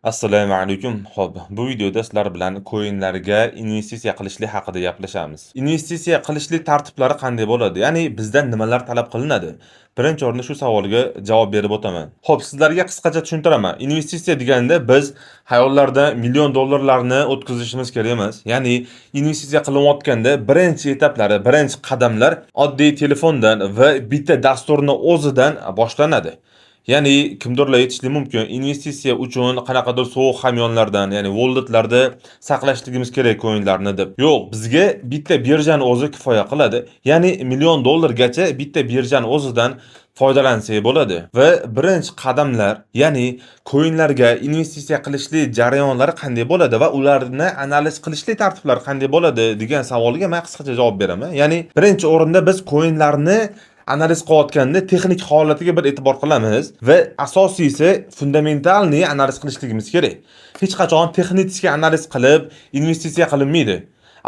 Assalomu alaykum. Xo'p, bu videoda sizlar bilan coinlarga investitsiya qilishlik haqida gaplashamiz. Investitsiya qilishlik tartiblari qanday bo'ladi? Ya'ni bizdan nimalar talab qilinadi? Birinchi o'rinda shu savolga javob berib o'taman. Xo'p, sizlarga qisqacha tushuntiraman. Investitsiya deganda biz xayollarda million dollarlarni o'tkazishimiz kerak emas. Ya'ni investitsiya qilinayotganda birinchi etaplari, birinchi qadamlar oddiy telefondan va bitta dasturni o'zidan boshlanadi. Ya'ni kimdirlar aytishligi mumkin, investitsiya uchun qanaqadir sovuq hamyonlardan, ya'ni walletlarda saqlashligimiz kerak coinlarni deb. Yo'q, bizga bitta birjani o'zi kifoya qiladi. Ya'ni million dollargacha bitta birjani o'zidan foydalansak bo'ladi. Va birinchi qadamlar, ya'ni coinlarga investitsiya qilishlik jarayonlari qanday bo'ladi va ularni analiz qilishlik tartiblari qanday bo'ladi degan savolga men qisqacha javob beraman. Ya'ni birinchi o'rinda biz coinlarni analiz qilayotganda texnik holatiga bir e'tibor qilamiz va asosiysi фундаментальный analiz qilishligimiz kerak. Hech qachon texnik analiz qilib investitsiya qilinmaydi.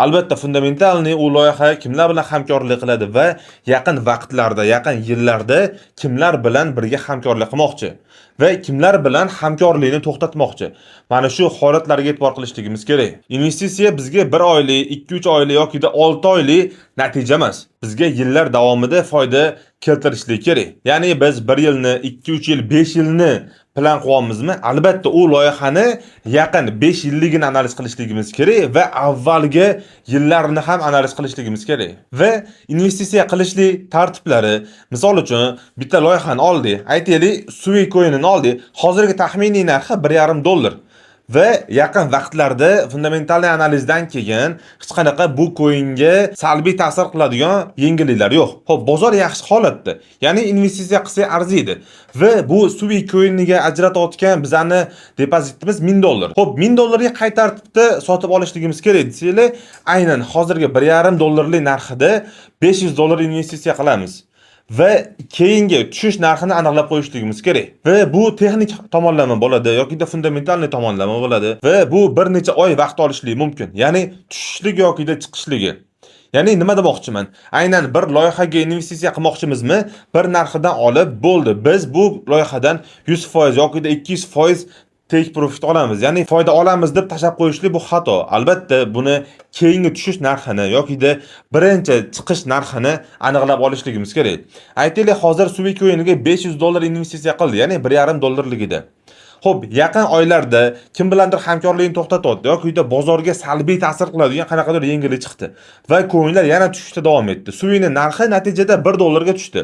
Albatta, фундаментальный u loyiha kimlar bilan hamkorlik qiladi va yaqin vaqtlarda, yaqin yillarda kimlar bilan birga hamkorlik qilmoqchi va kimlar bilan hamkorlikni to'xtatmoqchi. Mana shu holatlarga e'tibor qilishligimiz kerak. Investitsiya bizga 1 oylik, 2-3 oylik yoki 6 oylik natija emas. Bizga yillar davomida foyda keltirishlik kerak. Ya'ni biz 1 yilni, 2-3 yil, 5 yilni plan qilyapmizmi? Albatta, u loyihani yaqin 5 yilligini analiz qilishligimiz kerak va avvalgi yillarini ham analiz qilishligimiz kerak. Va investitsiya qilishlik tartiblari, misol uchun, bitta loyihani oldik. Aytaylik, Sui coinini oldik. Hozirgi taxminiy narxi 1,5 dollar. Va yaqin vaqtlarda фундаментальный analizdan keyin hech qanaqa bu coinga salbiy ta'sir qiladigan yengilliklar yo'q. Xo'p, bozor yaxshi holatda. Ya'ni investitsiya qilsak arziydi. Va bu Sui coiniga ajratayotgan bizani depozitimiz 1000 dollar. Xo'p, 1000 dollarga qay tartibda sotib olishligimiz kerak desanglar, aynan hozirgi 1,5 dollarlik narxida 500 dollar investitsiya qilamiz va keyingi tushish narxini aniqlab qo'yishligimiz kerak. Va bu texnik tomonlama bo'ladi yoki фундаментальный tomonlama bo'ladi va bu bir necha oy vaqt olishligi mumkin. Ya'ni tushishlik yoki chiqishligi. Ya'ni nima demoqchiman? Aynan bir loyihaga investitsiya qilmoqchimizmi? Bir narxidan olib bo'ldi. Biz bu loyihadan 100% yoki 200% take profit olamiz. Ya'ni foyda olamiz deb tashlab qo'yishlik bu xato. Albatta, buni keyingi tushish narxini yoki birinchi chiqish narxini aniqlab olishligimiz kerak. Aytaylik, hozir Sui coiniga 500 dollar investitsiya qildi, ya'ni 1,5 dollarligida. Xo'p, yaqin oylarda kim bilandir hamkorlikni to'xtatyapti yoki bozorga salbiy ta'sir qiladigan qanaqadir yengillik chiqdi va coinlar yana tushishda davom etdi. Suining narxi natijada 1 dollarga tushdi.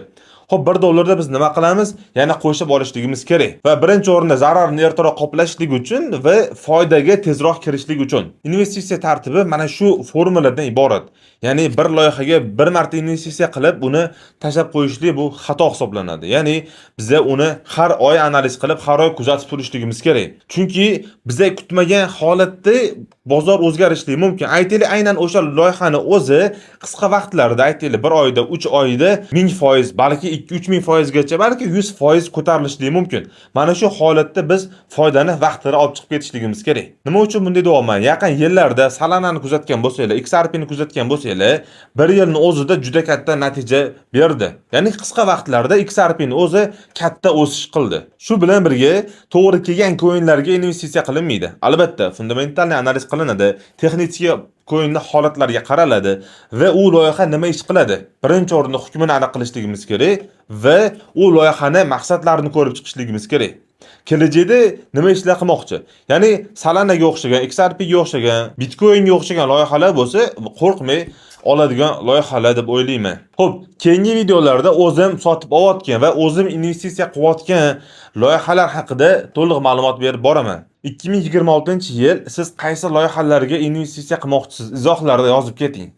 Xo'p, 1 dollarda biz nima qilamiz? Yana qo'shib olishligimiz kerak. Va birinchi o'rinda zararni ertaroq qoplashlik uchun va foydaga tezroq kirishlik uchun. Investitsiya tartibi mana shu formuladan iborat. Ya'ni bir loyihaga bir marta investitsiya qilib, uni tashlab qo'yishlik bu xato hisoblanadi. Ya'ni biza uni har oy analiz qilib, har oy kuzatib turishligimiz kerak. Chunki biza kutmagan holatda bozor o'zgarishligi mumkin. Aytaylik, aynan o'sha loyihani o'zi qisqa vaqtlarda, aytaylik, 1 oyda, 3 oyda 1000%, balki 2-3 ming foizgacha, balki 100% ko'tarilishligi mumkin. Mana shu holatda biz foydani vaqtida olib chiqib ketishligimiz kerak. Nima uchun bunday deyapman? Yaqin yillarda Solana'ni kuzatgan bo'lsanglar, XRPni kuzatgan bo'lsanglar, bir yilni o'zida juda katta natija berdi. Ya'ni qisqa vaqtlarda XRPni o'zi katta o'sish qildi. Shu bilan birga to'g'ri kelgan coinlarga investitsiya qilinmaydi. Albatta, фундаментальный analiz qilinadi, texnik coinni holatlariga qaraladi va u loyiha nima ish qiladi? Birinchi o'rinda hukmini aniq qilishligimiz kerak va u loyihani maqsadlarini ko'rib chiqishligimiz kerak. Kelajakda nima ishlar qilmoqchi? Ya'ni Solanaga o'xshagan, XRPga o'xshagan, Bitcoinga o'xshagan loyihalar bo'lsa, qo'rqmay oladigan loyihalar deb o'ylayman. Xo'p, keyingi videolarda o'zim sotib olayotgan va o'zim investitsiya qilayotgan loyihalar haqida to'liq ma'lumot berib boraman. 2026-yil siz qaysi loyihalarga investitsiya qilmoqchisiz? Izohlarda yozib keting.